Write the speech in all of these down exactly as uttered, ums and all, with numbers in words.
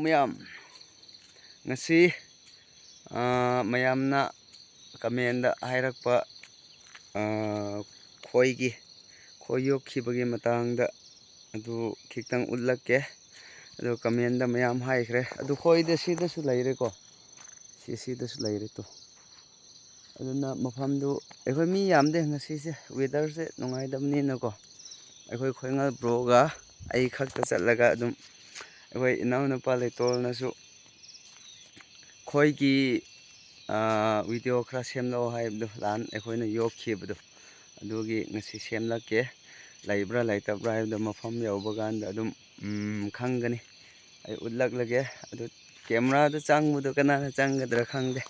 ꯃꯌꯥꯝ, ꯉꯁꯤ, ꯑꯥ, ꯃꯌꯥꯝꯅ ꯀꯃꯦꯟꯗ ꯍꯥꯏꯔꯛꯄ, ꯑꯥ, ꯈꯣꯏꯒꯤ, ꯈꯣꯏ ꯌꯣꯛꯈꯤꯕꯒꯤ ꯃꯇꯥꯡꯗ ꯑꯗꯨ ꯈꯤꯇꯪ ꯎꯠꯂꯛꯀꯦ꯫ ꯑꯗꯨ ꯀꯃꯦꯟꯗ ꯃꯌꯥꯝ ꯍꯥꯏꯈ꯭ꯔꯦ꯫ ꯑꯗꯨ ꯈꯣꯏꯗ ꯁꯤꯗꯁꯨ ꯂꯩꯔꯦꯀꯣ, ꯁꯤ ꯁꯤꯗꯁꯨ ꯂꯩꯔꯦ ꯇꯨ꯫ ꯑꯗꯨꯅ ꯃꯐꯝꯗꯨ ꯑꯩꯈꯣꯏ ꯃꯤ ꯌꯥꯝꯗꯦ ꯉꯁꯤꯁꯦ, ꯋꯦꯗꯔꯁꯦ ꯅꯨꯡꯉꯥꯏꯇꯕꯅꯤꯅꯀꯣ꯫ ꯑꯩꯈꯣꯏ ꯈꯣꯏꯉꯜ ꯕ꯭ꯔꯣꯒ ꯑꯩ ꯈꯛꯇ ꯆꯠꯂꯒ ꯑꯗꯨꯝ ꯑꯩꯈꯣꯏ ꯏꯅꯥꯎꯅꯨꯄꯥ ꯂꯩꯇꯣꯜꯅꯁꯨ ꯈꯣꯏꯒꯤ, ꯑꯥ, ꯚꯤꯗꯤꯑꯣ ꯈꯔ ꯁꯦꯝꯂꯛꯑꯣ ꯍꯥꯏꯕꯗꯣ, ꯂꯥꯟ ꯑꯩꯈꯣꯏꯅ ꯌꯣꯛꯈꯤꯕꯗꯣ, ꯑꯗꯨꯒꯤ ꯉꯁꯤ ꯁꯦꯝꯂꯛꯀꯦ꯫ ꯂꯩꯕ꯭ꯔꯥ ꯂꯩꯇꯕ꯭ꯔꯥ ꯍꯥꯏꯕꯗꯣ ꯃꯐꯝ ꯌꯧꯕ ꯀꯥꯟꯗ ꯑꯗꯨꯝ, ꯎꯝ, ꯈꯪꯒꯅꯤ꯫ ꯑꯩ ꯎꯠꯂꯛꯂꯒꯦ꯫ ꯑꯗꯨ ꯀꯦꯃꯦꯔꯥꯗ ꯆꯪꯕꯗꯣ ꯀꯅꯥꯅ ꯆꯪꯒꯗ꯭ꯔꯥ ꯈꯪꯗꯦ꯫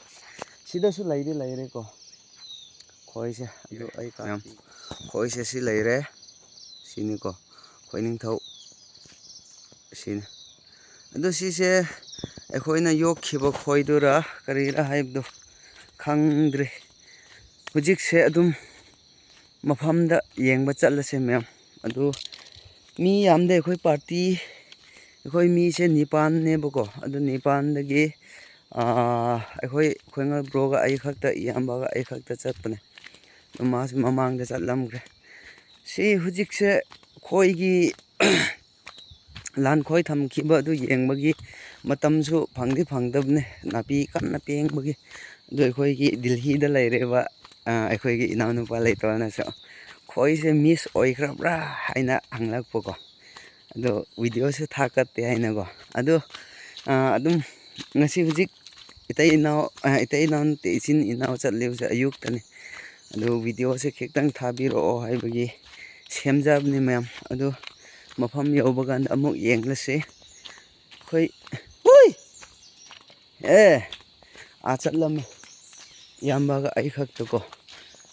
ꯁꯤꯗꯁꯨ ꯂꯩꯗꯤ ꯂꯩꯔꯦꯀꯣ ꯈꯣꯏꯁꯦ꯫ ꯑꯗꯨ ꯑꯩ ꯀꯥ-, ꯃꯌꯥꯝ, ꯈꯣꯏꯁꯦ ꯁꯤ ꯂꯩꯔꯦ꯫ ꯁꯤꯅꯤꯀꯣ ꯈꯣꯏꯅꯤꯡꯊꯧ꯫ ꯁꯤꯅꯤ꯫ ꯑꯗꯨ ꯁꯤꯁꯦ ꯑꯩꯈꯣꯏꯅ ꯌꯣꯛꯈꯤꯕ ꯈꯣꯏꯗꯨꯔꯥ ꯀꯔꯤꯔꯥ ꯍꯥꯏꯕꯗꯣ ꯈꯪꯗ꯭ꯔꯦ꯫ ꯍꯧꯖꯤꯛꯁꯦ ꯑꯗꯨꯝ ꯃꯐꯝꯗ ꯌꯦꯡꯕ ꯆꯠꯂꯁꯦ ꯃꯌꯥꯝ꯫ ꯑꯗꯨ ꯃꯤ ꯌꯥꯝꯗꯦ ꯑꯩꯈꯣꯏ ꯄꯥꯔꯇꯤ, ꯑꯩꯈꯣꯏ ꯃꯤꯁꯦ ꯅꯤꯄꯥꯟꯅꯦꯕꯀꯣ꯫ ꯑꯗꯨ ꯅꯤꯄꯥꯟꯗꯒꯤ, ꯑꯥ, ꯑꯩꯈꯣꯏ ꯈꯣꯏꯉꯜ ꯕ꯭ꯔꯣꯒ ꯑꯩ ꯈꯛꯇ, ꯏꯌꯥꯝꯕꯒ ꯑꯩ ꯈꯛꯇ ꯆꯠꯄꯅꯦ꯫ ꯑꯗꯨ ꯃꯥꯁꯨ ꯃꯃꯥꯡꯗ ꯆꯠꯂꯝꯈ꯭ꯔꯦ꯫ ꯁꯤ ꯍꯧꯖꯤꯛꯁꯦ ꯈꯣꯏꯒꯤ ꯂꯥꯟꯈꯣꯏ ꯊꯝꯈꯤꯕ ꯑꯗꯨ ꯌꯦꯡꯕꯒꯤ ꯃꯇꯝꯁꯨ ꯐꯪꯗꯤ ꯐꯪꯗꯕꯅꯦ, ꯅꯥꯄꯤ ꯀꯟꯅ ꯄꯦꯡꯕꯒꯤ꯫ ꯑꯗꯨ ꯑꯩꯈꯣꯏꯒꯤ ꯗꯤꯜꯍꯤꯗ ꯂꯩꯔꯦꯕ, ꯑ, ꯑꯩꯈꯣꯏꯒꯤ ꯏꯅꯥꯎꯅꯨꯄꯥ ꯂꯩꯇꯣꯟꯅꯁꯨ, "ꯈꯣꯏꯁꯦ ꯃꯤꯁ ꯑꯣꯏꯈ꯭ꯔꯕ꯭ꯔꯥ?" ꯍꯥꯏꯅ ꯍꯪꯂꯛꯄꯀꯣ꯫ ꯑꯗꯣ ꯚꯤꯗꯤꯑꯣꯁꯨ ꯊꯥꯒꯠꯇꯦ ꯍꯥꯏꯅꯀꯣ꯫ ꯑꯗꯣ, ꯑ, ꯑꯗꯨꯝ ꯉꯁꯤ ꯍꯧꯖꯤꯛ ꯏꯇꯩ ꯏꯅꯥꯎ, ꯑ, ꯏꯇꯩ ꯏꯅꯥꯎ ꯅꯠꯇꯦ, ꯏꯆꯤꯟ ꯏꯅꯥꯎ ꯆꯠꯂꯤꯕꯁꯦ ꯑꯌꯨꯛꯇꯅꯤ꯫ ꯑꯗꯨ ꯚꯤꯗꯤꯑꯣꯁꯦ ꯈꯤꯇꯪ ꯊꯥꯕꯤꯔꯛꯑꯣ ꯍꯥꯏꯕꯒꯤ ꯁꯦꯝꯖꯕꯅꯤ ꯃꯌꯥꯝ꯫ ꯑꯗꯨ ꯃꯐꯝ ꯌꯧꯕ ꯀꯥꯟꯗ ꯑꯃꯨꯛ ꯌꯦꯡꯂꯁꯤ꯫ ꯑꯩꯈꯣꯏ, ꯍꯨꯏ! ꯑꯦ, ꯑꯥ ꯆꯠꯂꯝꯃꯦ꯫ ꯏꯌꯥꯝꯕꯒ ꯑꯩ ꯈꯛꯇꯀꯣ꯫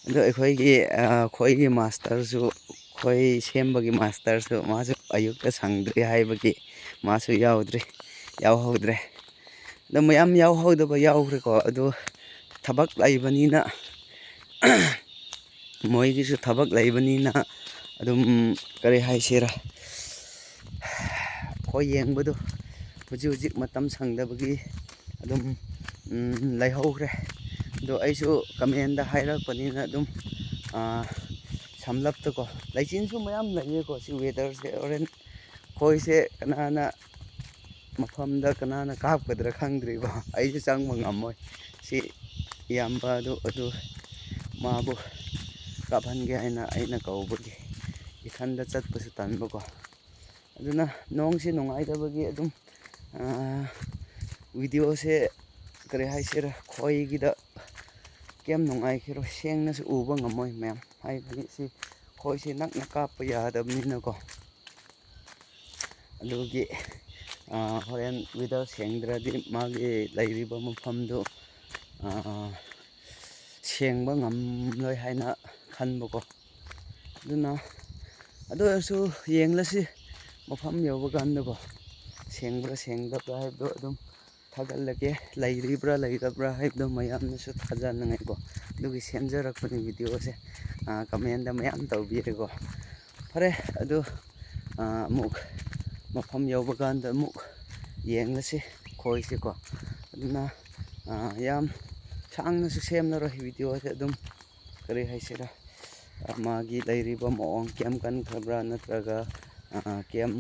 ꯑꯗꯣ ꯑꯩꯈꯣꯏꯒꯤ, ꯑ, ꯑꯩꯈꯣꯏꯒꯤ ꯃꯥꯁꯇꯔꯁꯨ, ꯑꯩꯈꯣꯏ ꯁꯦꯝꯕꯒꯤ ꯃꯥꯁꯇꯔꯁꯨ ꯃꯥꯁꯨ ꯑꯌꯨꯛꯇ ꯁꯪꯗ꯭ꯔꯦ ꯍꯥꯏꯕꯒꯤ ꯃꯥꯁꯨ ꯌꯥꯎꯗ꯭ꯔꯦ, ꯌꯥꯎꯍꯧꯗ꯭ꯔꯦ꯫ ꯑꯗꯣ ꯃꯌꯥꯝ ꯌꯥꯎꯍꯧꯗꯕ ꯌꯥꯎꯈ꯭ꯔꯦꯀꯣ꯫ ꯑꯗꯣ ꯊꯕꯛ ꯂꯩꯕꯅꯤꯅ, ꯃꯣꯏꯒꯤꯁꯨ ꯊꯕꯛ ꯂꯩꯕꯅꯤꯅ ꯑꯗꯨꯝ, ꯀꯔꯤ ꯍꯥꯏꯁꯤꯔꯥ, ꯑꯩꯈꯣꯏ ꯌꯦꯡꯕꯗꯣ ꯍꯧꯖꯤꯛ ꯍꯧꯖꯤꯛ ꯃꯇꯝ ꯁꯪꯗꯕꯒꯤ ꯑꯗꯨꯝ, ꯎꯝ, ꯂꯩꯍꯧꯈ꯭ꯔꯦ꯫ ꯑꯗꯣ ꯑꯩꯁꯨ ꯀꯃꯦꯟꯗ ꯍꯥꯏꯔꯛꯄꯅꯤꯅ ꯑꯗꯨꯝ, ꯑꯥ, ꯁꯝꯂꯞꯇꯀꯣ, ꯂꯩꯆꯤꯟꯁꯨ ꯃꯌꯥꯝ ꯂꯩꯌꯦꯀꯣ꯫ ꯁꯤ ꯋꯦꯗꯔꯁꯦ ꯍꯣꯔꯦꯟ ꯈꯣꯏꯁꯦ ꯀꯅꯥꯅ ꯃꯐꯝꯗ ꯀꯅꯥꯅ ꯀꯥꯞꯀꯗ꯭ꯔꯥ ꯈꯪꯗ꯭ꯔꯤꯀꯣ꯫ ꯑꯩꯁꯨ ꯆꯪꯕ ꯉꯝꯃꯣꯏ꯫ ꯁꯤ ꯏꯌꯥꯝꯕꯗꯨ ꯑꯗꯨ ꯃꯥꯕꯨ ꯀꯥꯞꯍꯟꯒꯦ ꯍꯥꯏꯅ ꯑꯩꯅ ꯀꯧꯕꯒꯤ ꯏꯊꯟꯗ ꯆꯠꯄꯁꯨ ꯇꯟꯕꯀꯣ꯫ ꯑꯗꯨꯅ ꯅꯣꯡꯁꯤ ꯅꯨꯡꯉꯥꯏꯇꯕꯒꯤ ꯑꯗꯨꯝ, ꯑꯥ, ꯚꯤꯗꯤꯑꯣꯁꯦ ꯀꯔꯤ ꯍꯥꯏꯁꯤꯔ, ꯈꯣꯏꯒꯤꯗ ꯀꯩꯝ ꯅꯨꯡꯉꯥꯏꯈꯤꯔꯣꯏ, ꯁꯦꯡꯅꯁꯨ ꯎꯕ ꯉꯝꯃꯣꯏ ꯃꯌꯥꯝ, ꯍꯥꯏꯕꯗꯤ ꯁꯤ ꯈꯣꯏꯁꯤ ꯅꯛꯅ ꯀꯥꯞꯄ ꯌꯥꯗꯕꯅꯤꯅꯀꯣ꯫ ꯑꯗꯨꯒꯤ, ꯑꯥ, ꯍꯣꯔꯦꯟ ꯋꯦꯗꯔ ꯁꯦꯡꯗ꯭ꯔꯗꯤ ꯃꯥꯒꯤ ꯂꯩꯔꯤꯕ ꯃꯐꯝꯗꯨ, ꯑꯥ, ꯁꯦꯡꯕ ꯉꯝꯂꯣꯏ ꯍꯥꯏꯅ ꯈꯟꯕꯀꯣ꯫ ꯑꯗꯨꯅ ꯑꯗꯨ ꯑꯣꯏꯔꯁꯨ ꯌꯦꯡꯂꯁꯤ, ꯃꯐꯝ ꯌꯧꯕ ꯀꯥꯟꯗꯀꯣ, ꯁꯦꯡꯕ꯭ꯔꯥ ꯁꯦꯡꯗꯕ꯭ꯔꯥ ꯍꯥꯏꯕꯗꯣ ꯑꯗꯨꯝ ꯊꯥꯒꯠꯂꯒꯦ, ꯂꯩꯔꯤꯕ꯭ꯔꯥ ꯂꯩꯇꯕ꯭ꯔꯥ ꯍꯥꯏꯕꯗꯣ ꯃꯌꯥꯝꯅꯁꯨ ꯊꯥꯖꯅꯉꯥꯏꯀꯣ꯫ ꯑꯗꯨꯒꯤ ꯁꯦꯝꯖꯔꯛꯄꯅꯤ ꯚꯤꯗꯤꯑꯣꯁꯦ꯫ ꯑꯥ, ꯀꯃꯦꯟꯗ ꯃꯌꯥꯝ ꯇꯧꯕꯤꯔꯦꯀꯣ꯫ ꯐꯔꯦ, ꯑꯗꯨ, ꯑꯥ, ꯑꯃꯨꯛ ꯃꯐꯝ ꯌꯧꯕ ꯀꯥꯟꯗ ꯑꯃꯨꯛ ꯌꯦꯡꯂꯁꯤ ꯈꯣꯏꯁꯤꯀꯣ꯫ ꯑꯗꯨꯅ, ꯑꯥ, ꯌꯥꯝ ꯁꯥꯡꯅꯁꯨ ꯁꯦꯝꯂꯔꯣꯏ ꯚꯤꯗꯤꯑꯣꯁꯦ꯫ ꯑꯗꯨꯝ ꯀꯔꯤ ꯍꯥꯏꯁꯤꯔꯥ, ꯑꯥ, ꯃꯥꯒꯤ ꯂꯩꯔꯤꯕ ꯃꯑꯣꯡ, ꯀꯌꯥꯝ ꯀꯟꯈ꯭ꯔꯕ꯭ꯔꯥ ꯅꯠꯇ꯭ꯔꯒ, ꯑꯥ, ꯀꯌꯥꯝ,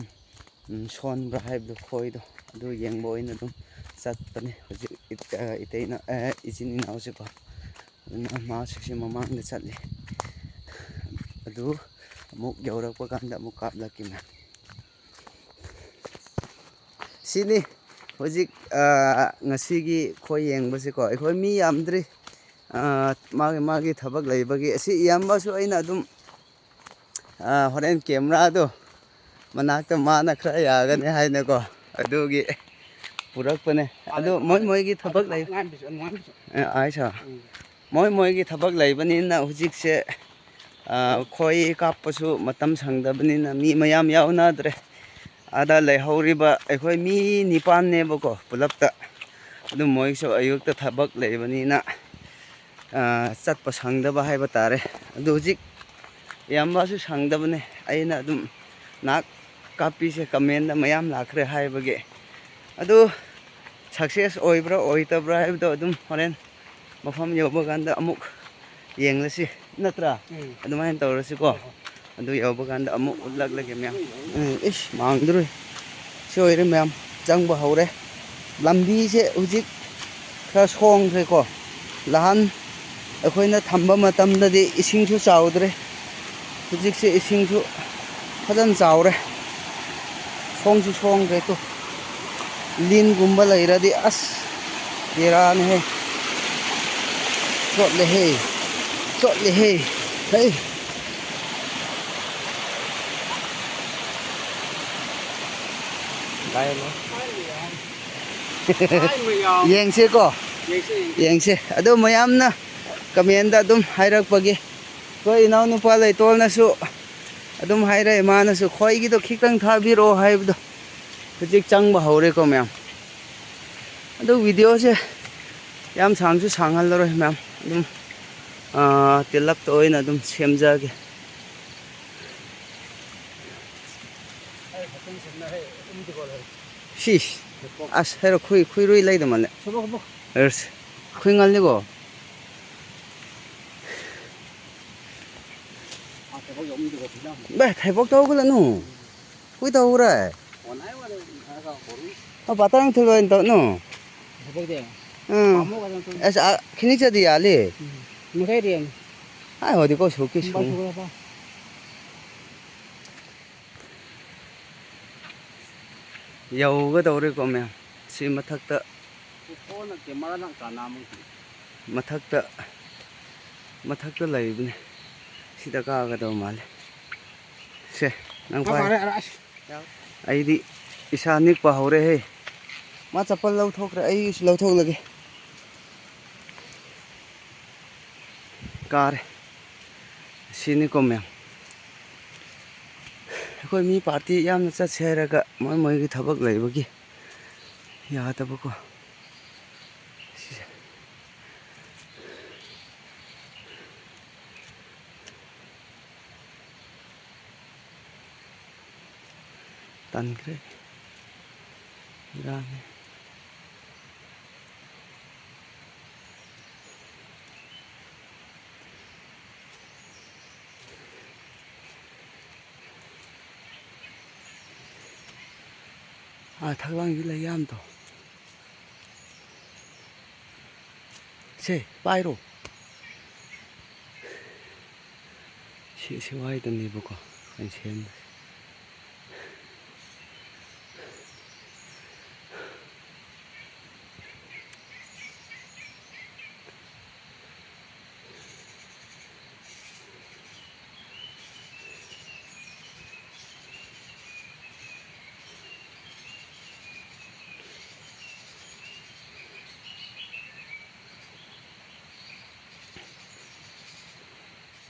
ꯎꯝ, ꯁꯣꯟꯕ꯭ꯔꯥ ꯍꯥꯏꯕꯗꯣ, ꯈꯣꯏꯗꯣ ꯑꯗꯨ ꯌꯦꯡꯕ ꯑꯣꯏꯅ ꯑꯗꯨꯝ ꯆꯠꯄꯅꯦ ꯍꯧꯖꯤꯛ ꯏꯠ-, ꯑꯥ, ꯏꯇꯩꯅ, ꯑꯥ, ꯏꯆꯤꯟ ꯏꯅꯥꯎꯁꯦꯀꯣ꯫ ꯑꯗꯨꯅ ꯃꯥꯁꯨ ꯁꯤ ꯃꯃꯥꯡꯗ ꯆꯠꯂꯤ꯫ ꯑꯗꯨ ꯑꯃꯨꯛ ꯌꯧꯔꯛꯄ ꯀꯥꯟꯗ ꯑꯃꯨꯛ ꯀꯥꯞꯂꯛꯀꯦ ꯃꯌꯥꯝ꯫ ꯁꯤꯅꯤ ꯍꯧꯖꯤꯛ, ꯑꯥ, ꯉꯁꯤꯒꯤ ꯈꯣꯏ ꯌꯦꯡꯕꯁꯤꯀꯣ꯫ ꯑꯩꯈꯣꯏ ꯃꯤ ꯌꯥꯝꯗ꯭ꯔꯤ, ꯑꯥ, ꯃꯥꯒꯤ ꯃꯥꯒꯤ ꯊꯕꯛ ꯂꯩꯕꯒꯤ꯫ ꯑꯁꯤ ꯏꯌꯥꯝꯕꯁꯨ ꯑꯩꯅ ꯑꯗꯨꯝ, ꯑꯥ, ꯍꯣꯔꯦꯟ ꯀꯦꯃꯦꯔꯥꯗꯣ ꯃꯅꯥꯛꯇ ꯃꯥꯅ ꯈꯔ ꯌꯥꯒꯅꯤ ꯍꯥꯏꯅꯀꯣ, ꯑꯗꯨꯒꯤ ꯄꯨꯔꯛꯄꯅꯦ꯫ ꯑꯗꯨ ꯃꯣꯏ ꯃꯣꯏꯒꯤ ꯊꯕꯛ ꯂꯩ꯫ ꯑꯉꯥꯡꯕꯤꯁꯨ, ꯑꯉꯥꯡꯕꯤꯁꯨ꯫ ꯑꯦ, ꯑꯥꯏꯁꯥ꯫ ꯎꯝ꯫ ꯃꯣꯏ ꯃꯣꯏꯒꯤ ꯊꯕꯛ ꯂꯩꯕꯅꯤꯅ ꯍꯧꯖꯤꯛꯁꯦ, ꯑꯥ, ꯈꯣꯏ ꯀꯥꯞꯄꯁꯨ ꯃꯇꯝ ꯁꯪꯗꯕꯅꯤꯅ ꯃꯤ ꯃꯌꯥꯝ ꯌꯥꯎꯅꯗ꯭ꯔꯦ꯫ ꯑꯥꯗ ꯂꯩꯍꯧꯔꯤꯕ ꯑꯩꯈꯣꯏ ꯃꯤ ꯅꯤꯄꯥꯟꯅꯦꯕꯀꯣ ꯄꯨꯂꯞꯇ꯫ ꯑꯗꯨ ꯃꯣꯏꯁꯨ ꯑꯌꯨꯛꯇ ꯊꯕꯛ ꯂꯩꯕꯅꯤꯅ, ꯑꯥ, ꯆꯠꯄ ꯁꯪꯗꯕ ꯍꯥꯏꯕ ꯇꯥꯔꯦ꯫ ꯑꯗꯨ ꯍꯧꯖꯤꯛ ꯏꯌꯥꯝꯕꯁꯨ ꯁꯪꯗꯕꯅꯦ꯫ ꯑꯩꯅ ꯑꯗꯨꯝ ꯅꯥꯛ ꯀꯥꯞꯄꯤꯁꯦ ꯀꯃꯦꯟꯗ ꯃꯌꯥꯝ ꯂꯥꯛꯈ꯭ꯔꯦ ꯍꯥꯏꯕꯒꯤ ꯑꯗꯨ ꯁꯛꯁꯦꯁ ꯑꯣꯏꯕ꯭ꯔꯥ ꯑꯣꯏꯗꯕ꯭ꯔꯥ ꯍꯥꯏꯕꯗꯣ ꯑꯗꯨꯝ ꯍꯣꯔꯦꯟ ꯃꯐꯝ ꯌꯧꯕ ꯀꯥꯟꯗ ꯑꯃꯨꯛ ꯌꯦꯡꯂꯁꯤ, ꯅꯠꯇ꯭ꯔꯥ? ꯎꯝ꯫ ꯑꯗꯨꯃꯥꯏꯅ ꯇꯧꯔꯁꯤꯀꯣ꯫ ꯍꯣꯏ, ꯍꯣꯏ꯫ ꯑꯗꯨ ꯌꯧꯕ ꯀꯥꯟꯗ ꯑꯃꯨꯛ ꯎꯠꯂꯛꯂꯒꯦ ꯃꯌꯥꯝ꯫ ꯎꯝ, ꯏꯁ, ꯃꯥꯡꯗ꯭ꯔꯣꯏ꯫ ꯁꯤ ꯑꯣꯏꯔꯦ ꯃꯌꯥꯝ, ꯆꯪꯕ ꯍꯧꯔꯦ꯫ ꯂꯝꯕꯤꯁꯦ ꯍꯧꯖꯤꯛ ꯈꯔ ꯁꯣꯡꯈ꯭ꯔꯦꯀꯣ꯫ ꯅꯍꯥꯟ ꯑꯩꯈꯣꯏꯅ ꯊꯝꯕ ꯃꯇꯝꯗꯗꯤ ꯏꯁꯤꯡꯁꯨ ꯆꯥꯎꯗ꯭ꯔꯦ꯫ ꯍꯧꯖꯤꯛꯁꯦ ꯏꯁꯤꯡꯁꯨ ꯐꯖꯅ ꯆꯥꯎꯔꯦ꯫ ꯁꯣꯡꯁꯨ ꯁꯣꯡꯈ꯭ꯔꯦ ꯇꯨ꯫ ꯂꯤꯟꯒꯨꯝꯕ ꯂꯩꯔꯗꯤ ꯑꯁ ꯕꯦꯔꯥꯅꯤꯍꯦ꯫ ꯆꯣꯠꯂꯦꯍꯦ꯫ ꯆꯣꯠꯂꯦꯍꯦ꯫ ꯍꯩ꯫ ꯌꯦꯡꯁꯦꯀꯣ꯫ ꯌꯦꯡꯁꯦ, ꯌꯦꯡꯁꯦ꯫ ꯌꯦꯡꯁꯦ꯫ ꯑꯗꯣ ꯃꯌꯥꯝꯅ ꯀꯃꯦꯟꯗ ꯑꯗꯨꯝ ꯍꯥꯏꯔꯛꯄꯒꯤ꯫ ꯑꯩꯈꯣꯏ ꯏꯅꯥꯎꯅꯨꯄꯥ ꯂꯩꯇꯣꯜꯅꯁꯨ ꯑꯗꯨꯝ ꯍꯥꯏꯔꯛꯑꯦ, ꯃꯥꯅꯁꯨ "ꯈꯣꯏꯒꯤꯗꯣ ꯈꯤꯇꯪ ꯊꯥꯕꯤꯔꯛꯑꯣ" ꯍꯥꯏꯕꯗꯣ꯫ ꯍꯧꯖꯤꯛ ꯆꯪꯕ ꯍꯧꯔꯦꯀꯣ ꯃꯌꯥꯝ꯫ ꯑꯗꯨ ꯚꯤꯗꯤꯑꯣꯁꯦ ꯌꯥꯝ ꯁꯥꯡꯁꯨ ꯁꯥꯡꯍꯜꯂꯔꯣꯏ ꯃꯌꯥꯝ, ꯑꯗꯨꯝ, ꯑꯥ, ꯇꯦꯜꯂꯞꯇ ꯑꯣꯏꯅ ꯑꯗꯨꯝ ꯁꯦꯝꯖꯒꯦ꯫ ꯁꯤꯁ꯫ ꯑꯁ, ꯍꯥꯏꯔꯣ, ꯈꯨꯏ, ꯈꯨꯏꯔꯨꯏ ꯂꯩꯗ ꯃꯥꯜꯂꯦ꯫ ꯑꯁ, ꯈꯨꯏ ꯉꯜꯂꯤꯀꯣ꯫ ꯚꯥꯏ, ꯊꯩꯕꯣꯛ ꯇꯧꯒꯂꯅꯨ꯫ ꯈꯨꯏ ꯇꯧꯔꯦ꯫ ꯑ, ꯄꯥꯇꯥꯡ ꯊꯨꯕ ꯑꯣꯏꯅ ꯇꯧꯅꯨ꯫ ꯎꯝ꯫ ꯑꯁ, ꯑ, ꯈꯤꯅꯤ ꯆꯗꯤ ꯌꯥꯂꯤ꯫ ꯍꯥꯏ ꯍꯣꯗꯤ ꯀꯣ ꯁꯨꯀꯤ ꯁꯨ꯫ ꯌꯧꯒꯗꯧꯔꯦꯀꯣ ꯃꯌꯥꯝ꯫ ꯁꯤ ꯃꯊꯛꯇ, ꯃꯊꯛꯇ, ꯃꯊꯛꯇ ꯂꯩꯕꯅꯦ꯫ ꯁꯤꯗ ꯀꯥꯒꯗꯧ ꯃꯥꯜꯂꯦ꯫ ꯁꯦ, ꯅꯪ ꯄꯥꯏ꯫ ꯑꯩꯗꯤ ꯏꯁꯥ ꯅꯤꯛꯄ ꯍꯧꯔꯦꯍꯦ꯫ ꯃꯥ ꯆꯄꯜ ꯂꯧꯊꯣꯛꯈ꯭ꯔꯦ, ꯑꯩꯁꯨ ꯂꯧꯊꯣꯛꯂꯒꯦ꯫ ꯀꯥꯔꯦ꯫ ꯁꯤꯅꯤꯀꯣ ꯃꯌꯥꯝ꯫ ꯑꯩꯈꯣꯏ ꯃꯤ ꯄꯥꯔꯇꯤ ꯌꯥꯝꯅ ꯆꯠꯁꯦ ꯍꯥꯏꯔꯒ ꯃꯣꯏ ꯃꯣꯏꯒꯤ ꯊꯕꯛ ꯂꯩꯕꯒꯤ ꯌꯥꯗꯕꯀꯣ꯫ ꯁꯤꯁꯦ꯫ ꯇꯟꯈ꯭ꯔꯦ꯫ ꯕꯦꯔꯥꯅꯤ꯫ ꯑꯥ, ꯊꯛꯂꯥꯡꯒꯤ ꯂꯩ ꯌꯥꯝꯗꯣ꯫ ꯁꯦ, ꯄꯥꯏꯔꯣ꯫ ꯁꯤ, ꯁꯤ ꯋꯥꯏꯗꯅꯦꯕꯀꯣ ꯑꯩꯈꯣꯏꯅ ꯁꯦꯝꯕꯁꯦ꯫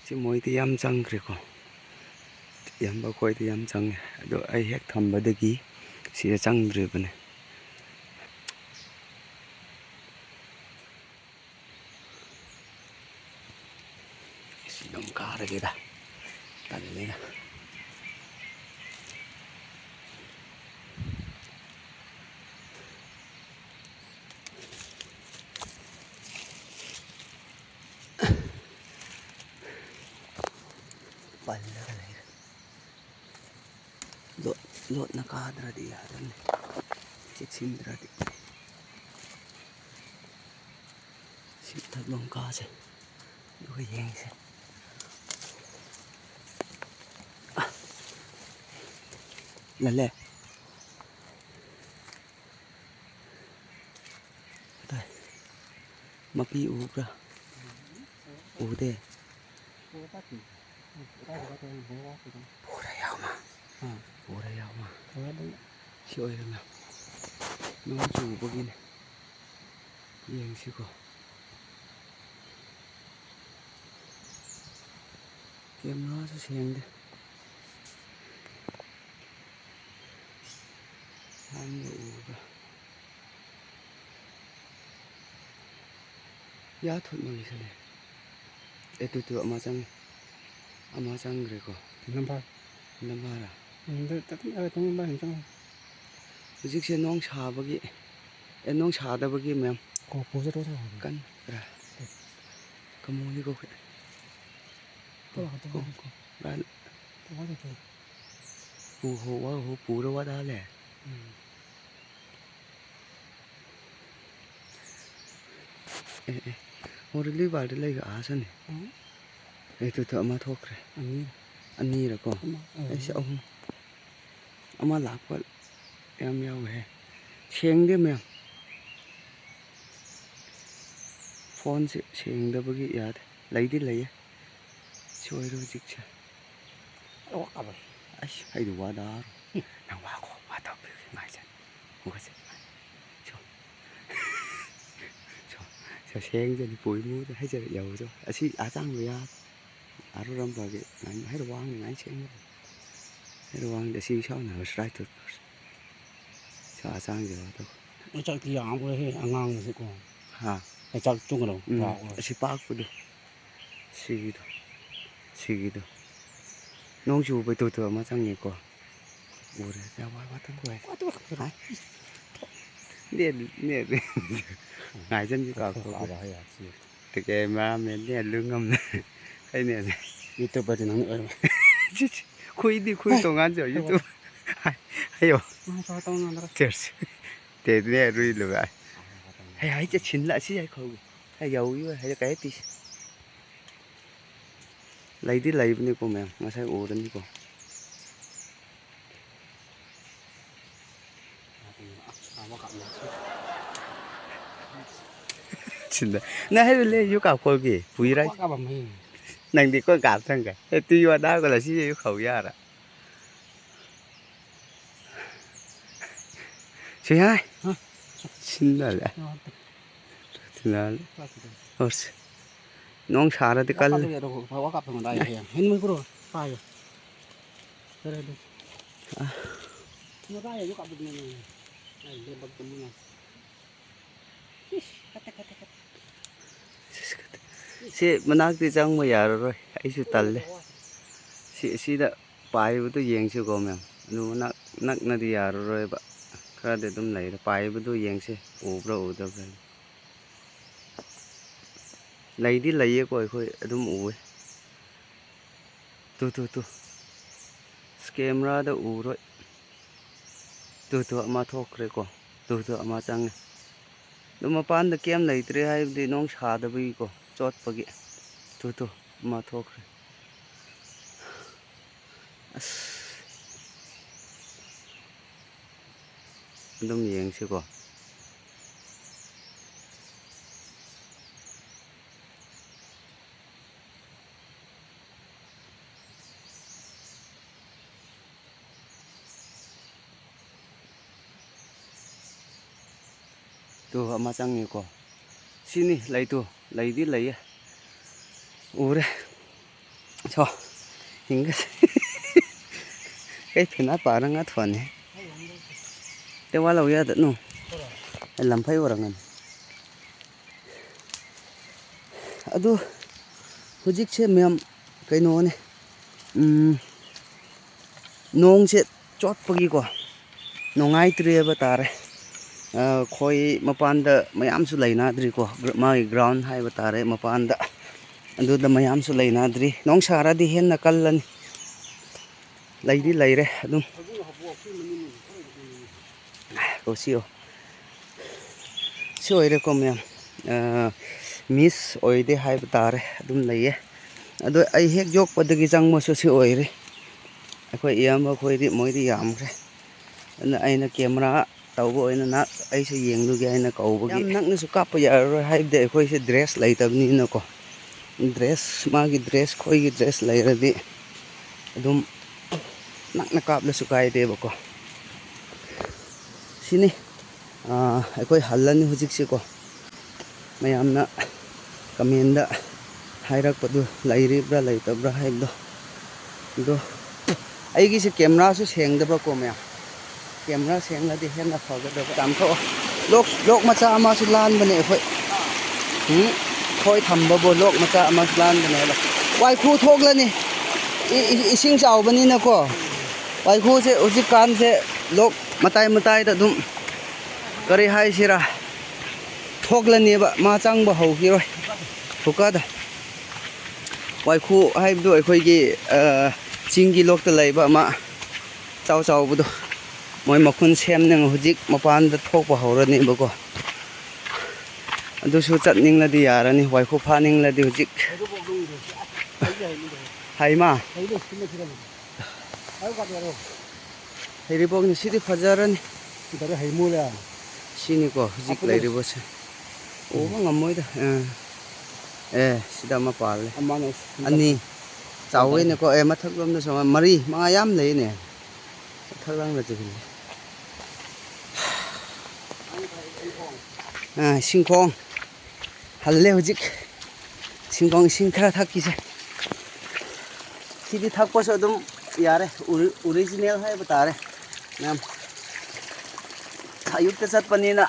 ꯁꯤ ꯃꯣꯏꯗꯤ ꯌꯥꯝ ꯆꯪꯈ꯭ꯔꯦꯀꯣ꯫ ꯏꯌꯥꯝꯕ ꯈꯣꯏꯗꯤ ꯌꯥꯝ ꯆꯪꯉꯦ꯫ ꯑꯗꯣ ꯑꯩ ꯍꯦꯛ ꯊꯝꯕꯗꯒꯤ ꯁꯤꯗ ꯆꯪꯗ꯭ꯔꯤꯕꯅꯦ꯫ ꯁꯤ ꯑꯗꯨꯝ ꯀꯥꯔꯒꯦꯗ꯫ ꯇꯜꯂꯦꯗ꯫ ꯄꯜꯂꯒ ꯂꯩꯔꯦ꯫ ꯂꯣꯠ-, ꯂꯣꯠꯅ ꯀꯥꯗ꯭ꯔꯗꯤ ꯌꯥꯗꯕꯅꯤ, ꯆꯦꯛꯁꯤꯟꯗ꯭ꯔꯗꯤ꯫ ꯁꯤ ꯊꯛꯂꯣꯝ ꯀꯥꯁꯦ, ꯑꯗꯨꯒ ꯌꯦꯡꯁꯦ꯫ ꯂꯜꯂꯦ꯫ ꯀꯗꯥꯏ? ꯃꯄꯤ ꯎꯕ꯭ꯔꯥ? ꯎꯗꯦ꯫ ꯄꯨꯔꯥ ꯌꯥꯎꯃ꯫ ꯄꯨꯔꯥ ꯌꯥꯎꯃ꯫ ꯁꯤ ꯑꯣꯏꯔꯝꯃꯦ꯫ ꯅꯣꯡ ꯆꯨꯕꯒꯤꯅꯦ꯫ ꯌꯦꯡꯁꯤꯀꯣ꯫ ꯀꯦꯃꯦꯔꯥꯁꯨ ꯁꯦꯡꯗꯦ꯫ ꯌꯥꯝꯅ ꯎꯕ꯭ꯔꯥ? ꯌꯥ ꯊꯨꯠ ꯃꯥꯜꯂꯤꯁꯤꯅꯦ꯫ ꯑꯦ, ꯇꯨ, ꯇꯨ, ꯑꯃ ꯆꯪꯉꯦ꯫ ꯑꯃ ꯆꯪꯈ꯭ꯔꯦꯀꯣ꯫ ꯅꯝꯕꯔ? ꯅꯝꯕꯔ? ꯎꯝ, ꯑꯗꯨ ꯇꯠ-, ꯑ, ꯇꯨꯡ ꯅꯝꯕꯔ ꯆꯪꯉꯦ꯫ ꯍꯧꯖꯤꯛꯁꯦ ꯅꯣꯡ ꯁꯥꯕꯒꯤ, ꯑꯦ, ꯅꯣꯡ ꯁꯥꯗꯕꯒꯤ, ꯃꯦꯝ꯫ ꯀꯣ, ꯄꯨꯖꯔꯣ, ꯆꯠꯂꯣ꯫ ꯀꯟ-, ꯔ-, ꯀꯃꯣꯂꯤ ꯀꯣ꯫ ꯇꯣ, ꯇꯣ, ꯀꯣ꯫ ꯀꯣ꯫ ꯔ-, ꯇꯣ, ꯇꯣ, ꯇꯣ꯫ ꯄꯨ ꯍꯣ, ꯋꯥ ꯍꯣ, ꯄꯨꯔ ꯋꯥ ꯗꯥ ꯂꯦ꯫ ꯎꯝ꯫ ꯑꯦ, ꯑꯦ꯫ ꯑꯣ, ꯔꯤꯂꯤ ꯕꯥꯔꯗ ꯂꯩꯒ ꯑꯥ ꯁꯅꯤ꯫ ꯎꯝ꯫ ꯑꯦ, ꯇꯨ, ꯇꯨ, ꯑꯃ ꯊꯣꯛꯈ꯭ꯔꯦ꯫ ꯑꯅꯤ꯫ ꯑꯅꯤꯔꯀꯣ? ꯑꯃ, ꯑ, ꯑꯩꯁꯦ ꯑꯍꯨꯝ꯫ ꯑꯃ ꯂꯥꯛꯄ ꯌꯥꯝ ꯌꯥꯎꯋꯦ꯫ ꯁꯦꯡꯗꯦ, ꯃꯌꯥꯝ꯫ ꯐꯣꯟꯁꯦ ꯁꯦꯡꯗꯕꯒꯤ ꯌꯥꯗꯦ꯫ ꯂꯩꯗꯤ ꯂꯩꯌꯦ꯫ ꯁꯤ ꯑꯣꯏꯔꯦ ꯍꯧꯖꯤꯛꯁꯦ꯫ ꯑꯣ, ꯑꯕ꯫ ꯑꯩꯁ, ꯑꯩꯗꯤ ꯋꯥꯗꯥꯔꯣ꯫ ꯅꯪ ꯋꯥꯈꯣ, ꯋꯥ ꯇꯧꯕꯤꯒꯦ, ꯉꯥꯏꯖꯅꯤ꯫ ꯍꯧꯒꯠꯁꯦ꯫ ꯁꯣ꯫ ꯁꯣ, ꯁꯣ, ꯁꯦꯡꯖꯅꯤ, ꯄꯣꯏꯃꯨꯗ ꯍꯥꯏꯖꯔ ꯌꯥꯎꯖꯣ꯫ ꯑꯁꯤ ꯑꯆꯥꯡꯕ ꯌꯥ-, ꯑꯔꯨꯔꯝꯕꯒꯤ ꯉꯥꯏ-, ꯍꯥꯏꯔ ꯋꯥꯡꯅ ꯉꯥꯏ ꯁꯦꯡꯕ꯫ ꯍꯥꯏꯔ ꯋꯥꯡꯗ ꯑꯁꯤ ꯏꯁꯥꯎꯅ ꯍꯥꯏꯕ ꯁ꯭ꯔꯥꯏ ꯇꯨ꯫ ꯁꯥ ꯑꯆꯥꯡꯁꯦ ꯋꯥ ꯇꯧ꯫ ꯃꯩꯆꯥꯛꯇꯤ ꯌꯥꯝꯈ꯭ꯔꯦꯍꯦ, ꯑꯉꯥꯡꯁꯤꯀꯣ꯫ ꯍꯥ? ꯃꯩꯆꯥꯛ ꯆꯨꯝꯈ꯭ꯔꯕ ꯎꯝ, ꯄꯥꯎꯈ꯭ꯔꯦ꯫ ꯑꯁꯤ ꯄꯥꯛꯄꯗꯣ꯫ ꯁꯤꯒꯤꯗꯣ꯫ ꯁꯤꯒꯤꯗꯣ꯫ ꯅꯣꯡ ꯆꯨꯕꯩ ꯇꯨ ꯇꯨ ꯑꯃ ꯆꯪꯉꯦꯀꯣ꯫ ꯎꯔꯦ꯫ ꯌꯥ ꯋꯥ ꯋꯥ ꯇꯪ ꯀꯣꯏ꯫ ꯋꯥ ꯇꯪ ꯀꯣꯏ꯫ ꯍꯥꯏ꯫ Net, net. ꯉꯥꯏꯖꯟꯒꯤ ꯀꯥꯞꯊꯣꯛ ꯀꯥꯞꯊꯣꯛ꯫ ꯀꯥꯞꯄ ꯍꯥꯏ ꯌꯥ ꯁꯤ꯫ ꯇꯤꯀꯦ ꯃꯥ ꯃꯦꯟ ꯅꯦꯠ ꯂꯨ ꯉꯝꯅ꯫ ꯑꯩ ꯅꯦꯠ꯫ YouTuberꯗꯤ ꯅꯪ ꯑꯣꯏꯔꯝꯃꯦ꯫ ꯈꯨꯏꯗꯤ ꯈꯨꯏ ꯍꯥꯏ꯫ ꯇꯣꯉꯥꯟ ꯆꯣ꯫ ꯍꯥꯏ꯫ YouTube꯫ ꯍꯥꯏ꯫ ꯍꯥꯏꯌꯣ꯫ ꯃꯥ ꯆꯥ ꯇꯧ ꯉꯝꯗ꯭ꯔꯦ꯫ ꯆꯦꯔꯁ꯫ ꯇꯦꯗꯅꯦ ꯔꯨꯏ ꯂꯨꯒꯥꯏ꯫ ꯍꯩ ꯍꯩ ꯆꯦ ꯁꯤꯟꯂ ꯑꯁꯤ ꯌꯥꯏ ꯈꯧꯒꯤ꯫ ꯍꯩ ꯌꯥꯎ ꯌꯨ ꯍꯩ ꯀꯥꯏ ꯄꯤꯁꯤ꯫ ꯂꯩꯗꯤ ꯂꯩꯕꯅꯤꯀꯣ ꯃꯌꯥꯝ, ꯉꯁꯥꯏ ꯎꯔꯅꯤꯀꯣ꯫ ꯁꯤꯟꯗ꯫ ꯅ ꯍꯩ ꯂꯩ ꯌꯨ ꯀꯥꯞ ꯈꯣꯜꯒꯤ꯫ ꯄꯨꯏꯔꯥꯏ꯫ ꯅꯪꯗꯤ ꯀꯣꯏ ꯀꯥꯞ ꯊꯪꯒ꯫ ꯑꯦ ꯇꯨ ꯌꯨ ꯑꯗꯥ ꯀꯣ ꯂꯁꯤ ꯌꯨ ꯈꯧ ꯌꯥꯔ꯫ ꯁꯤ ꯍꯥꯏ꯫ ꯍꯥ? ꯁꯤꯟꯗ ꯂꯦ꯫ ꯍꯥ? ꯔꯇꯤꯅꯥ ꯂꯦ꯫ ꯍꯥ? ꯍꯣꯔꯁ꯫ ꯅꯣꯡ ꯁꯥꯔꯗꯤ ꯀꯜꯂꯤ꯫ ꯋꯥ ꯀꯥꯞꯄ ꯌꯥꯔꯣ? ꯋꯥ ꯀꯥꯞꯄ ꯉꯝꯗꯥꯏ ꯍꯌꯦꯡ꯫ ꯍꯤꯟ ꯃꯣꯏ ꯀꯨꯔꯣ? ꯄꯥꯏꯌꯣ꯫ ꯐꯔꯦ ꯑꯗꯨ꯫ ꯑ꯫ ꯃꯗꯥꯏ ꯑꯗꯨ ꯀꯥꯞꯄꯗꯨꯅꯦ꯫ ꯑꯩ ꯂꯦꯞꯄꯛꯇꯕꯅꯤꯅ꯫ ꯁꯤ ꯃꯅꯥꯛꯇꯤ ꯆꯪꯕ ꯌꯥꯔꯔꯣꯏ, ꯑꯩꯁꯨ ꯇꯜꯂꯦ꯫ ꯁꯤ, ꯁꯤꯗ ꯄꯥꯏꯕꯗꯣ ꯌꯦꯡꯁꯤꯀꯣ ꯃꯌꯥꯝ꯫ ꯑꯗꯨ ꯃꯅꯥꯛ ꯅꯛꯅꯗꯤ ꯌꯥꯔꯔꯣꯏꯕ꯫ ꯈꯔꯗꯤ ꯑꯗꯨꯝ ꯂꯩꯔꯦ꯫ ꯄꯥꯏꯕꯗꯨ ꯌꯦꯡꯁꯦ, ꯎꯕ꯭ꯔꯥ ꯎꯗꯕ꯭ꯔꯥ꯫ ꯂꯩꯗꯤ ꯂꯩꯌꯦꯀꯣ, ꯑꯩꯈꯣꯏ ꯑꯗꯨꯝ ꯎꯋꯦ꯫ Two, two, two. ꯑꯁ, ꯀꯦꯃꯦꯔꯥꯗ ꯎꯔꯣꯏ꯫ ꯇꯨ, ꯇꯨ, ꯑꯃ ꯊꯣꯛꯈ꯭ꯔꯦꯀꯣ꯫ ꯇꯨ, ꯇꯨ, ꯑꯃ ꯆꯪꯉꯦ꯫ ꯑꯗꯨ ꯃꯄꯥꯟꯗ ꯀꯦꯝ ꯂꯩꯇ꯭ꯔꯦ, ꯍꯥꯏꯕꯗꯤ ꯅꯣꯡ ꯁꯥꯗꯕꯒꯤꯀꯣ, ꯆꯣꯠꯄꯒꯤ꯫ ꯇꯨ, ꯇꯨ, ꯑꯃ ꯊꯣꯛꯈ꯭ꯔꯦ꯫ ꯑꯁ꯫ ꯑꯗꯨꯝ ꯌꯦꯡꯁꯤꯀꯣ꯫ ꯇꯨ, ꯑꯃ ꯆꯪꯉꯤꯀꯣ꯫ ꯁꯤꯅꯤ ꯂꯩꯇꯨ꯫ ꯂꯩꯗꯤ ꯂꯩꯌꯦ꯫ ꯎꯔꯦ꯫ ꯁꯣ꯫ ꯍꯤꯡꯒ-, ꯀꯩ ꯐꯤꯅꯥ ꯄꯥꯔ ꯉꯥ ꯊꯣꯟꯅꯤ꯫ ꯇꯦ ꯋꯥ ꯂꯧ ꯌꯥꯗ ꯅꯨ꯫ ꯑꯩ ꯂꯝꯐꯩ ꯑꯣꯏꯔꯝꯒꯅꯤ꯫ ꯑꯗꯨ ꯍꯧꯖꯤꯛꯁꯦ ꯃꯌꯥꯝ ꯀꯩꯅꯣꯅꯦ, ꯎꯝ, ꯅꯣꯡꯁꯦ ꯆꯣꯠꯄꯒꯤꯀꯣ ꯅꯨꯡꯉꯥꯏꯇ꯭ꯔꯦ ꯍꯥꯏꯕ ꯇꯥꯔꯦ꯫ ꯑ, ꯈꯣꯏ ꯃꯄꯥꯟꯗ ꯃꯌꯥꯝꯁꯨ ꯂꯩꯅꯗ꯭ꯔꯤꯀꯣ, ꯒ꯭ꯔ-, ꯃꯥꯒꯤ ꯒ꯭ꯔꯥꯎꯟ ꯍꯥꯏꯕ ꯇꯥꯔꯦ ꯃꯄꯥꯟꯗ꯫ ꯑꯗꯨꯗ ꯃꯌꯥꯝꯁꯨ ꯂꯩꯅꯗ꯭ꯔꯤ꯫ ꯅꯣꯡ ꯁꯥꯔꯗꯤ ꯍꯦꯟꯅ ꯀꯜꯂꯅꯤ꯫ ꯂꯩꯗꯤ ꯂꯩꯔꯦ ꯑꯗꯨꯝ꯫ ꯀꯣ ꯁꯤꯌꯣ꯫ ꯁꯤ ꯑꯣꯏꯔꯦꯀꯣ ꯃꯌꯥꯝ꯫ ꯑ, ꯃꯤꯁ ꯑꯣꯏꯗꯦ ꯍꯥꯏꯕ ꯇꯥꯔꯦ꯫ ꯑꯗꯨꯝ ꯂꯩꯌꯦ꯫ ꯑꯗꯣ ꯑꯩ ꯍꯦꯛ ꯌꯣꯛꯄꯗꯒꯤ ꯆꯪꯕꯁꯨ ꯁꯤ ꯑꯣꯏꯔꯦ꯫ ꯑꯩꯈꯣꯏ ꯏꯌꯥꯝꯕ ꯈꯣꯏꯗꯤ ꯃꯣꯏꯗꯤ ꯌꯥꯝꯈ꯭ꯔꯦ꯫ ꯑꯗꯨꯅ ꯑꯩꯅ ꯀꯦꯃꯦꯔꯥ ꯇꯧꯕ ꯑꯣꯏꯅ ꯅꯍꯥꯛ ꯑꯩꯁꯨ ꯌꯦꯡꯂꯨꯒꯦ ꯍꯥꯏꯅ ꯀꯧꯕꯒꯤ꯫ ꯌꯥꯝ ꯅꯛꯅꯁꯨ ꯀꯥꯞꯄ ꯌꯥꯔꯔꯣꯏ, ꯍꯥꯏꯕꯗꯤ ꯑꯩꯈꯣꯏꯁꯦ ꯗ꯭ꯔꯦꯁ ꯂꯩꯇꯕꯅꯤꯅꯀꯣ꯫ ꯗ꯭ꯔꯦꯁ, ꯃꯥꯒꯤ ꯗ꯭ꯔꯦꯁ, ꯈꯣꯏꯒꯤ ꯗ꯭ꯔꯦꯁ ꯂꯩꯔꯗꯤ ꯑꯗꯨꯝ ꯅꯛꯅ ꯀꯥꯞꯂꯁꯨ ꯀꯥꯏꯗꯦꯕꯀꯣ꯫ ꯁꯤꯅꯤ, ꯑꯥ, ꯑꯩꯈꯣꯏ ꯍꯜꯂꯅꯤ ꯍꯧꯖꯤꯛꯁꯤꯀꯣ꯫ ꯃꯌꯥꯝꯅ ꯀꯃꯦꯟꯗ ꯍꯥꯏꯔꯛꯄꯗꯨ ꯂꯩꯔꯤꯕ꯭ꯔꯥ ꯂꯩꯇꯕ꯭ꯔꯥ ꯍꯥꯏꯕꯗꯣ꯫ ꯑꯗꯣ ꯑꯩꯒꯤꯁꯦ ꯀꯦꯃꯦꯔꯥꯁꯨ ꯁꯦꯡꯗꯕꯀꯣ ꯃꯌꯥꯝ꯫ ꯀꯦꯃꯦꯔꯥ ꯁꯦꯡꯂꯗꯤ ꯍꯦꯟꯅ ꯐꯒꯗꯕ꯫ ꯌꯥꯝ ꯊꯣꯛꯑꯣ꯫ ꯂꯣꯛ, ꯂꯣꯛ ꯃꯆꯥ ꯑꯃꯁꯨ ꯂꯥꯟꯕꯅꯦ ꯑꯩꯈꯣꯏ꯫ ꯎꯝ, ꯈꯣꯏ ꯊꯝꯕꯕꯨ ꯂꯣꯛ ꯃꯆꯥ ꯑꯃꯁꯨ ꯂꯥꯟꯕꯅꯦꯕ꯫ ꯋꯥꯏꯈꯨ ꯊꯣꯛꯂꯅꯤ꯫ ꯏ-, ꯏ-, ꯏꯁꯤꯡ ꯆꯥꯎꯕꯅꯤꯅꯀꯣ꯫ ꯋꯥꯏꯈꯨꯁꯦ ꯍꯧꯖꯤꯛꯀꯥꯟꯁꯦ ꯂꯣꯛ ꯃꯇꯥꯏ ꯃꯇꯥꯏꯗ ꯑꯗꯨꯝ, ꯀꯔꯤ ꯍꯥꯏꯁꯤꯔꯥ, ꯊꯣꯛꯂꯅꯦꯕ, ꯃꯥ ꯆꯪꯕ ꯍꯧꯈꯤꯔꯣꯏ ꯈꯨꯀꯥꯗ꯫ ꯋꯥꯏꯈꯨ ꯍꯥꯏꯕꯗꯨ ꯑꯩꯈꯣꯏꯒꯤ, ꯑ, ꯆꯤꯡꯒꯤ ꯂꯣꯛꯇ ꯂꯩꯕ ꯑꯃ ꯆꯥꯎ ꯆꯥꯎꯕꯗꯣ, ꯃꯣꯏ ꯃꯈꯨꯟ ꯁꯦꯝꯅꯤꯡ ꯍꯧꯖꯤꯛ ꯃꯄꯥꯟꯗ ꯊꯣꯛꯄ ꯍꯧꯔꯅꯦꯕꯀꯣ꯫ ꯑꯗꯨꯁꯨ ꯆꯠꯅꯤꯡꯂꯗꯤ ꯌꯥꯔꯅꯤ, ꯋꯥꯏꯈꯨ ꯐꯥꯅꯤꯡꯂꯗꯤ ꯍꯧꯖꯤꯛ꯫ ꯍꯩꯃꯥ꯫ ꯍꯩꯔꯤꯕꯣꯛꯅꯤ, ꯁꯤꯗꯤ ꯐꯖꯔꯅꯤ꯫ ꯁꯤꯅꯤꯀꯣ ꯍꯧꯖꯤꯛ ꯂꯩꯔꯤꯕꯁꯦ꯫ ꯎꯕ ꯉꯝꯃꯣꯏꯗ꯫ ꯑꯥ꯫ ꯑꯦ, ꯁꯤꯗ ꯑꯃ ꯄꯥꯜꯂꯦ꯫ ꯑꯅꯤ꯫ ꯆꯥꯎꯋꯦꯅꯦꯀꯣ꯫ ꯑꯦ, ꯃꯊꯛꯂꯣꯝꯗꯁꯨ ꯑꯃ, ꯃꯔꯤ, ꯃꯉꯥ ꯌꯥꯝ ꯂꯩꯅꯦ꯫ ꯃꯊꯛ ꯂꯣꯝꯗꯁꯨ ꯂꯩ꯫ ꯑꯥ, ꯁꯤꯡꯈꯣꯡ꯫ ꯍꯜꯂꯦ ꯍꯧꯖꯤꯛ꯫ ꯁꯤꯡꯈꯣꯡ ꯏꯁꯤꯡ ꯈꯔ ꯊꯛꯈꯤꯁꯦ꯫ ꯁꯤꯗꯤ ꯊꯛꯄꯁꯨ ꯑꯗꯨꯝ ꯌꯥꯔꯦ, ꯑꯣꯔꯤ-, ꯑꯣꯔꯤꯖꯤꯅꯦꯜ ꯍꯥꯏꯕ ꯇꯥꯔꯦ꯫ ꯃꯌꯥꯝ ꯑꯌꯨꯛꯇ ꯆꯠꯄꯅꯤꯅ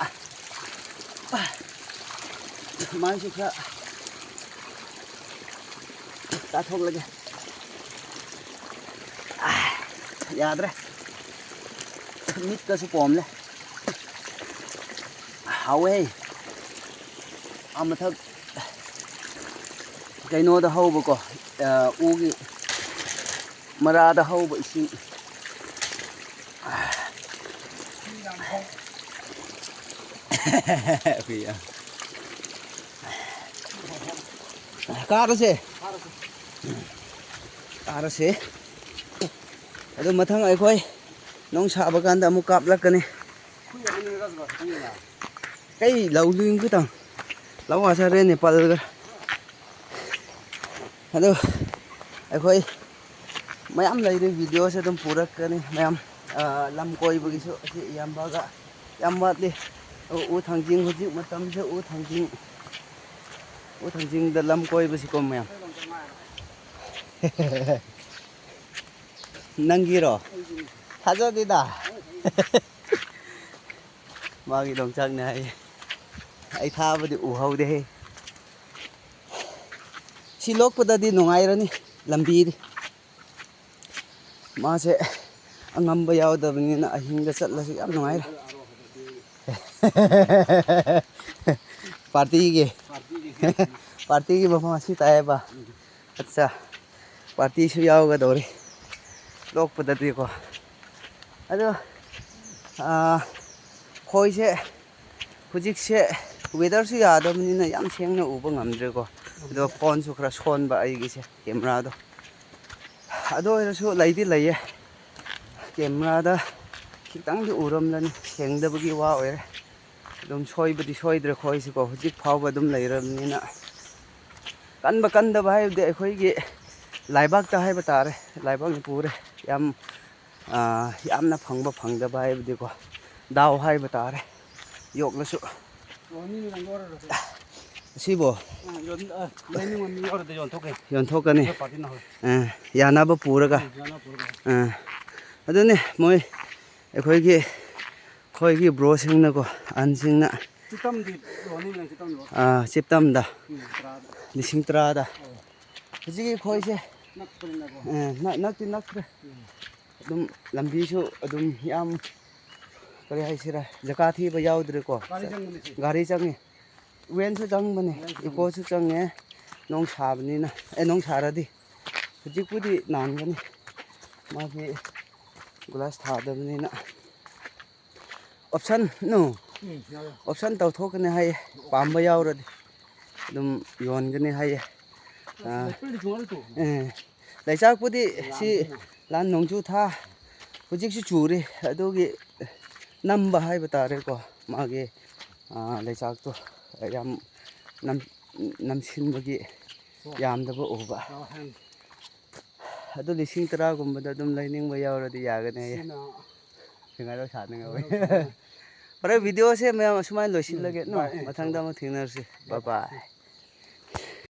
ꯃꯥꯏꯁꯨ ꯈꯔ ꯇꯥꯊꯣꯛꯂꯒꯦ꯫ ꯌꯥꯗ꯭ꯔꯦ, ꯃꯤꯠꯀꯁꯨ ꯄꯣꯝꯂꯦ꯫ ꯍꯥꯎꯋꯦ꯫ ꯑꯥ ꯃꯊꯛ ꯀꯩꯅꯣꯗ ꯍꯧꯕꯀꯣ, ꯑ, ꯎꯒꯤ ꯃꯔꯥꯗ ꯍꯧꯕ ꯏꯁꯤꯡ꯫ ꯀꯥꯔꯁꯦ꯫ ꯀꯥꯔꯁꯦ꯫ ꯑꯗꯨ ꯃꯊꯪ ꯑꯩꯈꯣꯏ ꯅꯣꯡ ꯁꯥꯕ ꯀꯥꯟꯗ ꯑꯃꯨꯛ ꯀꯥꯞꯂꯛꯀꯅꯤ꯫ ꯀꯩ ꯂꯧ ꯂꯤꯡ ꯈꯤꯇꯪ ꯂꯧ ꯋꯥꯁꯔꯦ ꯅꯦꯄꯥꯜꯒ꯫ ꯑꯗꯨ ꯑꯩꯈꯣꯏ ꯃꯌꯥꯝ ꯂꯩꯔꯤ, ꯚꯤꯗꯤꯑꯣꯁꯦ ꯑꯗꯨꯝ ꯄꯨꯔꯛꯀꯅꯤ ꯃꯌꯥꯝ꯫ ꯑ, ꯂꯝ ꯀꯣꯏꯕꯒꯤꯁꯨ ꯑꯁꯤ ꯏꯌꯥꯝꯕꯒ ꯌꯥꯝ ꯋꯥꯠꯂꯤ꯫ ꯎ, ꯎ ꯊꯥꯡꯖꯤꯡ ꯍꯧꯖꯤꯛ ꯃꯇꯝꯁꯦ ꯎ ꯊꯥꯡꯖꯤꯡ, ꯎ ꯊꯥꯡꯖꯤꯡꯗ ꯂꯝ ꯀꯣꯏꯕꯁꯤꯀꯣ ꯃꯌꯥꯝ꯫ ꯅꯪꯒꯤꯔꯣ? ꯊꯥꯖꯗꯦꯗ꯫ ꯃꯥꯒꯤ ꯌꯣꯡꯆꯥꯛꯅꯦ ꯍꯥꯏꯌꯦ꯫ ꯑꯩ ꯊꯥꯕꯗꯤ ꯎꯍꯧꯗꯦꯍꯦ꯫ ꯁꯤ ꯂꯣꯛꯄꯗꯗꯤ ꯅꯨꯡꯉꯥꯏꯔꯅꯤ ꯂꯝꯕꯤꯗꯤ꯫ ꯃꯥꯁꯦ ꯑꯉꯝꯕ ꯌꯥꯎꯗꯕꯅꯤꯅ ꯑꯍꯤꯡꯗ ꯆꯠꯂꯁꯨ ꯌꯥꯝ ꯅꯨꯡꯉꯥꯏꯔꯦ꯫ ꯄꯥꯔꯇꯤꯒꯤ ꯄꯥꯔꯇꯤꯒꯤ ꯃꯐꯝ ꯑꯁꯤ ꯇꯥꯏꯌꯦꯕ꯫ ꯑꯠꯆꯥ, ꯄꯥꯔꯇꯤꯁꯨ ꯌꯥꯎꯒꯗꯧꯔꯤ ꯂꯣꯛꯄꯗꯗꯤꯀꯣ꯫ ꯑꯗꯣ, ꯑꯥ, ꯈꯣꯏꯁꯦ ꯍꯧꯖꯤꯛꯁꯦ ꯋꯦꯗꯔꯁꯨ ꯌꯥꯗꯕꯅꯤꯅ ꯌꯥꯝ ꯁꯦꯡꯅ ꯎꯕ ꯉꯝꯗ꯭ꯔꯦꯀꯣ꯫ ꯑꯗꯣ ꯐꯣꯟꯁꯨ ꯈꯔ ꯁꯣꯟꯕ ꯑꯩꯒꯤꯁꯦ, ꯀꯦꯃꯦꯔꯥꯗꯣ꯫ ꯑꯗꯨ ꯑꯣꯏꯔꯁꯨ ꯂꯩꯗꯤ ꯂꯩꯌꯦ꯫ ꯀꯦꯃꯦꯔꯥꯗ ꯈꯤꯇꯪꯗꯤ ꯎꯔꯝꯂꯅꯤ, ꯁꯦꯡꯗꯕꯒꯤ ꯋꯥ ꯑꯣꯏꯔꯦ꯫ ꯑꯗꯨꯝ ꯁꯣꯏꯕꯗꯤ ꯁꯣꯏꯗ꯭ꯔꯦ ꯈꯣꯏꯁꯤꯀꯣ, ꯍꯧꯖꯤꯛ ꯐꯥꯎꯕ ꯑꯗꯨꯝ ꯂꯩꯔꯕꯅꯤꯅ꯫ ꯀꯟꯕ ꯀꯟꯗꯕ ꯍꯥꯏꯕꯗꯤ ꯑꯩꯈꯣꯏꯒꯤ ꯂꯥꯏꯕꯥꯛꯇ ꯍꯥꯏꯕ ꯇꯥꯔꯦ, ꯂꯥꯏꯕꯥꯛꯅ ꯄꯨꯔꯦ꯫ ꯌꯥꯝ, ꯑꯥ, ꯌꯥꯝꯅ ꯐꯪꯕ ꯐꯪꯗꯕ ꯍꯥꯏꯕꯗꯤꯀꯣ, ꯗꯥꯎ ꯍꯥꯏꯕ ꯇꯥꯔꯦ꯫ ꯌꯣꯛꯂꯁꯨ꯫ ꯑꯣ, ꯃꯤ ꯅꯪ ꯌꯧꯔꯔꯣꯏ꯫ ꯑꯁꯤꯕꯣ? ꯑ, ꯌꯣꯟ-, ꯑ, ꯂꯩꯅꯤꯡꯕ ꯃꯤ ꯌꯧꯔꯗꯤ ꯌꯣꯟꯊꯣꯛꯀꯦ꯫ ꯌꯣꯟꯊꯣꯛꯀꯅꯤ꯫ ꯑꯩꯈꯣꯏ ꯄꯥꯔꯇꯤꯅ ꯍꯧꯔꯦ꯫ ꯑ, ꯌꯥꯅꯕ ꯄꯨꯔꯒ꯫ ꯎꯝ, ꯌꯥꯅꯕ ꯄꯨꯔꯒ꯫ ꯑ, ꯑꯗꯨꯅꯤ ꯃꯣꯏ ꯑꯩꯈꯣꯏꯒꯤ, ꯑꯩꯈꯣꯏꯒꯤ ꯕ꯭ꯔꯣꯁꯤꯡꯅꯀꯣ, ꯑꯍꯟꯁꯤꯡꯅ꯫ ꯆꯤꯞꯇꯝꯗꯤ ꯌꯣꯟꯅꯤ ꯅꯪ, ꯆꯤꯞꯇꯝꯗꯣ꯫ ꯑ, ꯆꯤꯞꯇꯝꯗ꯫ ꯎꯝ, ꯇꯔꯥꯗ꯫ ꯂꯤꯁꯤꯡ ꯇꯔꯥꯗ꯫ ꯑꯣ꯫ ꯍꯧꯖꯤꯛꯀꯤ ꯈꯣꯏꯁꯦ꯫ ꯅꯛꯄꯅꯤꯅꯀꯣ꯫ ꯑ, ꯅꯛ-, ꯅꯛꯇꯤ ꯅꯛꯈ꯭ꯔꯦ꯫ ꯎꯝ꯫ ꯑꯗꯨꯝ ꯂꯝꯕꯤꯁꯨ ꯑꯗꯨꯝ ꯌꯥꯝ, ꯀꯔꯤ ꯍꯥꯏꯁꯤꯔꯥ, ꯖꯒꯥ ꯊꯤꯕ ꯌꯥꯎꯗ꯭ꯔꯦꯀꯣ꯫ ꯒꯥꯔꯤ ꯆꯪꯕꯅꯤ ꯁꯤ꯫ ꯒꯥꯔꯤ ꯆꯪꯉꯤ꯫ ꯋꯦꯟꯁꯨ ꯆꯪꯕꯅꯦ, ꯋꯦꯟꯁꯨ ꯆꯪꯉꯤ꯫ ꯏꯀꯣꯁꯨ ꯆꯪꯉꯦ꯫ ꯅꯣꯡ ꯁꯥꯕꯅꯤꯅ, ꯑꯦ, ꯅꯣꯡ ꯁꯥꯔꯗꯤ꯫ ꯍꯧꯖꯤꯛꯄꯨꯗꯤ ꯅꯥꯟꯒꯅꯤ꯫ ꯃꯥꯒꯤ ꯒ꯭ꯂꯥꯁ ꯊꯥꯗꯕꯅꯤꯅ꯫ Option, no꯫ ꯎꯝ, ꯌꯥꯎꯔꯦ꯫ ꯑꯣꯞꯁꯟ ꯇꯧꯊꯣꯛꯀꯅꯤ ꯍꯥꯏꯌꯦ꯫ ꯄꯥꯝꯕ ꯌꯥꯎꯔꯗꯤ ꯑꯗꯨꯝ ꯌꯣꯟꯒꯅꯤ ꯍꯥꯏꯌꯦ꯫ ꯑꯁ, ꯑꯥ꯫ ꯂꯩꯄꯨꯗꯤ ꯆꯨꯔꯦ ꯇꯨ꯫ ꯑꯦ, ꯂꯩꯆꯥꯛꯄꯨꯗꯤ ꯁꯤ ꯂꯥꯟ ꯅꯣꯡꯖꯨ ꯊꯥ ꯍꯧꯖꯤꯛꯁꯨ ꯆꯨꯔꯤ, ꯑꯗꯨꯒꯤ ꯅꯝꯕ ꯍꯥꯏꯕ ꯇꯥꯔꯦꯀꯣ꯫ ꯃꯥꯒꯤ, ꯑꯥ, ꯂꯩꯆꯥꯛꯇꯣ ꯌꯥꯝ ꯅꯝ-, ꯅꯝꯁꯤꯟꯕꯒꯤ ꯌꯥꯝꯗꯕ ꯎꯕ꯫ ꯑꯗꯨ ꯂꯤꯁꯤꯡ ꯇꯔꯥꯒꯨꯝꯕꯗ ꯑꯗꯨꯝ ꯂꯩꯅꯤꯡꯕ ꯌꯥꯎꯔꯗꯤ ꯌꯥꯒꯅꯤ ꯍꯥꯏꯌꯦ꯫ ꯁꯤꯅ ꯐꯤꯡꯒꯔ ꯁꯥꯅꯤꯡꯉꯥꯏ꯫ ꯐꯤꯡꯒꯔ ꯁꯥꯅꯤꯡꯉꯥꯏ꯫ ꯐꯔꯦ, ꯚꯤꯗꯤꯑꯣꯁꯦ ꯃꯌꯥꯝ ꯑꯁꯨꯃꯥꯏꯅ ꯂꯣꯏꯁꯤꯜꯂꯒꯦ, ꯎꯝ, ꯅꯣ? ꯕꯥꯏ, ꯎꯝ, ꯃꯊꯪꯗ ꯎꯝ꯫ ꯑꯃꯨꯛ ꯊꯦꯡꯅꯔꯁꯤ꯫ ꯕꯥꯏ ꯕꯥꯏ꯫ ꯕꯥꯏ ꯕꯥꯏ꯫